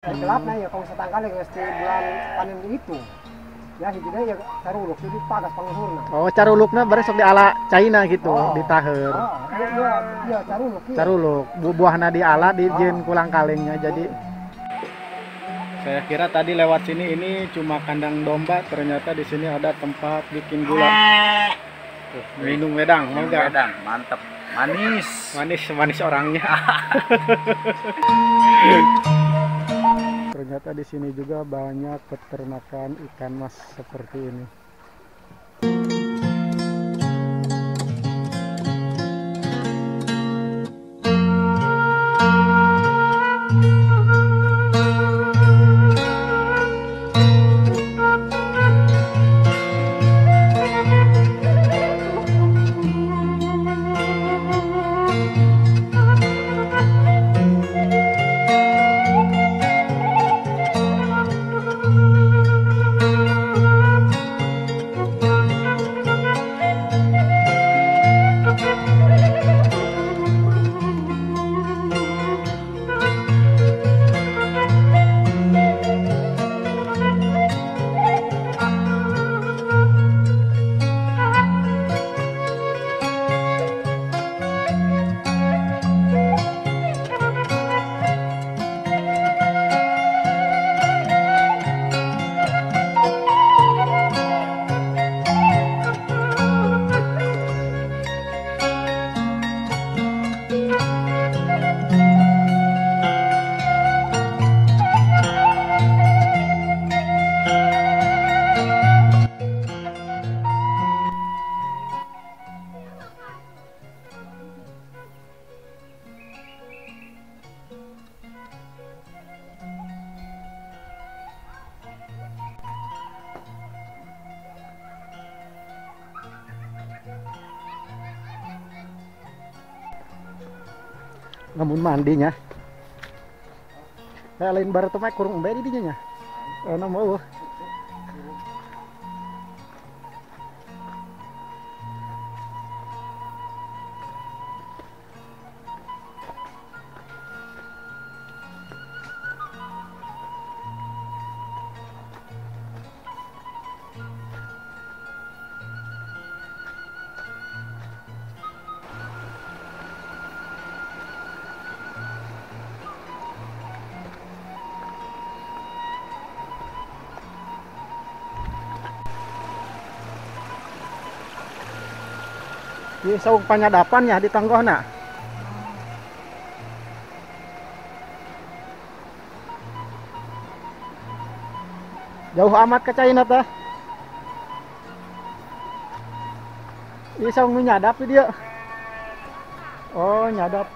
Gelapnya ya kalau setangkal ya di bulan panen itu. Ya hijaunya ya caruluk jadi pagas panguhurna. Oh, carulukna berarti sok diala caina gitu, oh, ditaheur. Oh, iya, iya caruluk. Iya. Caruluk, buahna diala dijieun kulang kalingnya jadi. Saya kira tadi lewat sini ini cuma kandang domba, ternyata di sini ada tempat bikin gula. Tuh, minum wedang, mau nggak? Wedang, mantep, manis. Manis, manis orangnya. Ternyata di sini juga banyak peternakan ikan mas seperti ini. Namun mandinya kayak lain baru tuh kurang embe di dinya nya. Mau. Di saung panyadapan ya di tanggohna. Jauh amat ke China teh. Di saung nu nyadap dia. Oh, nyadap.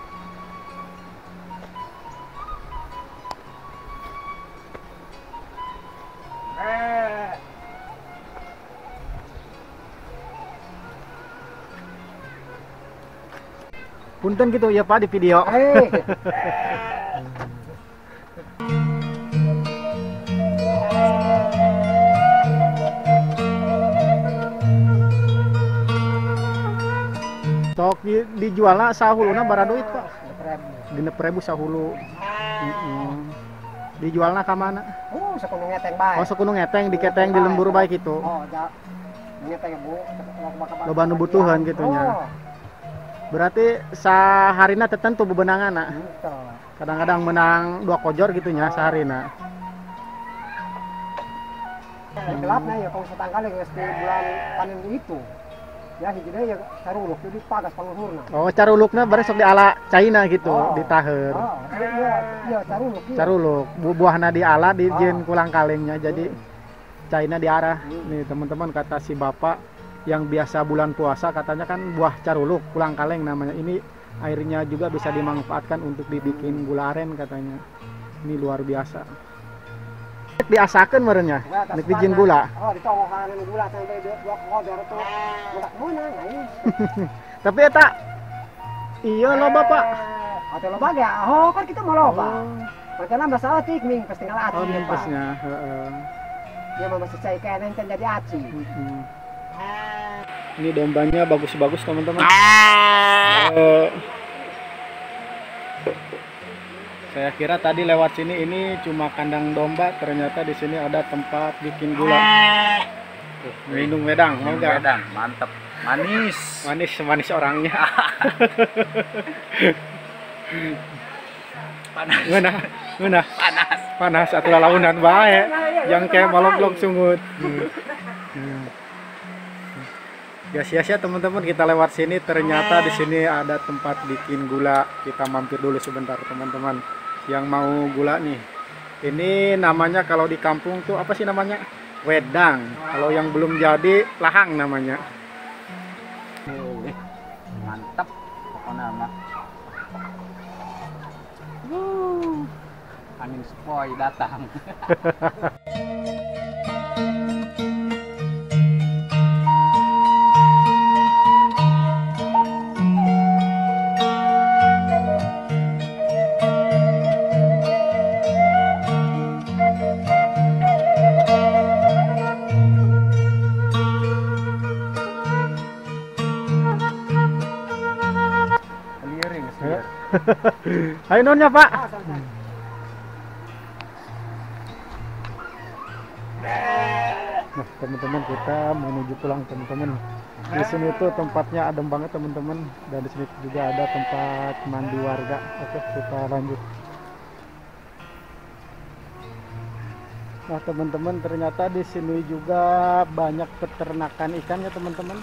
Punten gitu ya Pak di video. Sok dijualna sahuluna bara duit Pak. 6.000 sahulu. Dijualna ka mana? Oh, sakuno ngeteng bae. Oh, sakuno ngeteng diketeng di lembur bae gitu. Oh, ja. Ngeteng Bu, loba nu butuhan gitu nya. Berarti saharina tertentu bebenangan. Kadang-kadang menang 2 kojor gitu nya saharina. Gelapnya ya kalau setangkal ya di bulan panen itu. Ya hijaunya ya caruluk jadi pagas panguhurna. Oh, carulukna berarti sok diala caina gitu, oh, ditaheur. Oh, iya, iya caruluk. Iya. Caruluk, buahna diala dijieun kulang kalingnya jadi caina diarah. Nih teman-teman, kata si bapak yang biasa bulan puasa katanya kan buah caruluk kulang kaleng namanya. Ini airnya juga bisa dimanfaatkan untuk dibikin gula aren katanya. Ini luar biasa. Diasakeun merenya, nek dijieun gula. Oh, ditongohan gula sampai 2 kodor tuh. Enggak meunang aing. Tapi eta iya loba Pak. Atau loba ge? Oh, kan kita mau loba. Makanya masalah tik ming pasti ngalah aci. Oh, mimpesnya, heeh. Dia mah masih cai kene can jadi aci. Ini dombanya bagus-bagus teman-teman. Saya kira tadi lewat sini ini cuma kandang domba, ternyata di sini ada tempat bikin gula. Tuh, minum wedang, mau nggak? Wedang, mantep, manis. Manis, manis orangnya. Panas. Ngeunah, ngeunah. Panas. Panas atuh lalaunan bae. Yang kayak maloblog sungut. Ya sia-sia teman-teman kita lewat sini, ternyata di sini ada tempat bikin gula. Kita mampir dulu sebentar teman-teman yang mau gula nih. Ini namanya kalau di kampung tuh apa sih namanya? Wedang. Kalau yang belum jadi lahang namanya. Mantap pokoknya mah. Angin sepoi datang. Ayo nonnya Pak. Nah teman-teman, kita menuju pulang teman-teman. Di sini tuh tempatnya adem banget teman-teman, dan di sini juga ada tempat mandi warga. Oke, kita lanjut. Nah teman-teman, ternyata di sini juga banyak peternakan ikannya teman-teman.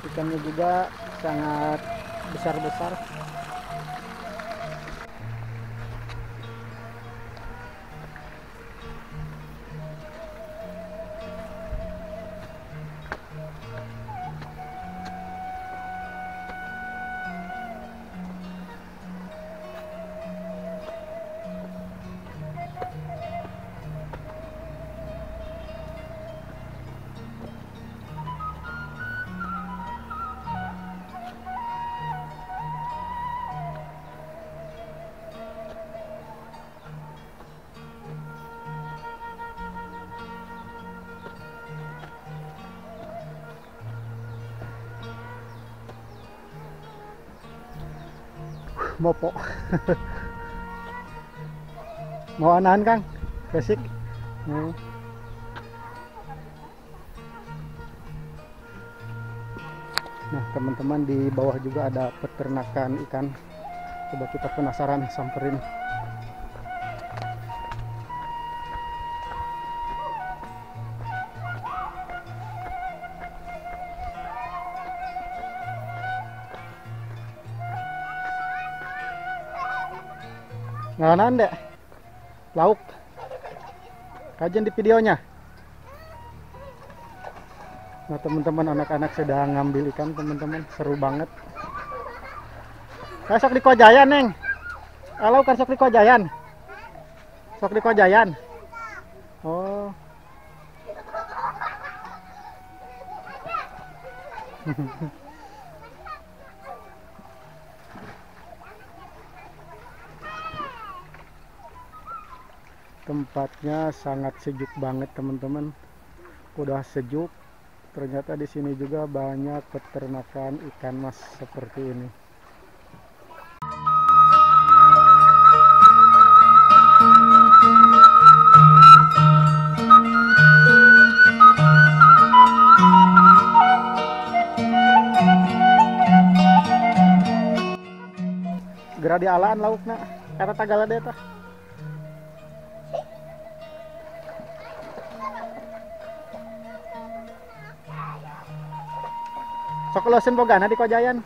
Ikannya juga sangat besar-besar. Mopo. Mau anahan Kang? Basic. Nah teman-teman, di bawah juga ada peternakan ikan. Coba kita penasaran samperin. Ngalanan dek lauk kajian di videonya. Nah teman-teman, anak-anak sedang ngambil ikan teman-teman, seru banget. Kayak sok di Kojayan neng, kalau kan sok di Kojayan, sok di Kojayan. Oh. Tempatnya sangat sejuk banget teman-teman. Udah sejuk. Ternyata di sini juga banyak peternakan ikan mas seperti ini. Geura dialaan laukna, eta tagala deh tah. Sok losen bogana di Kojayan.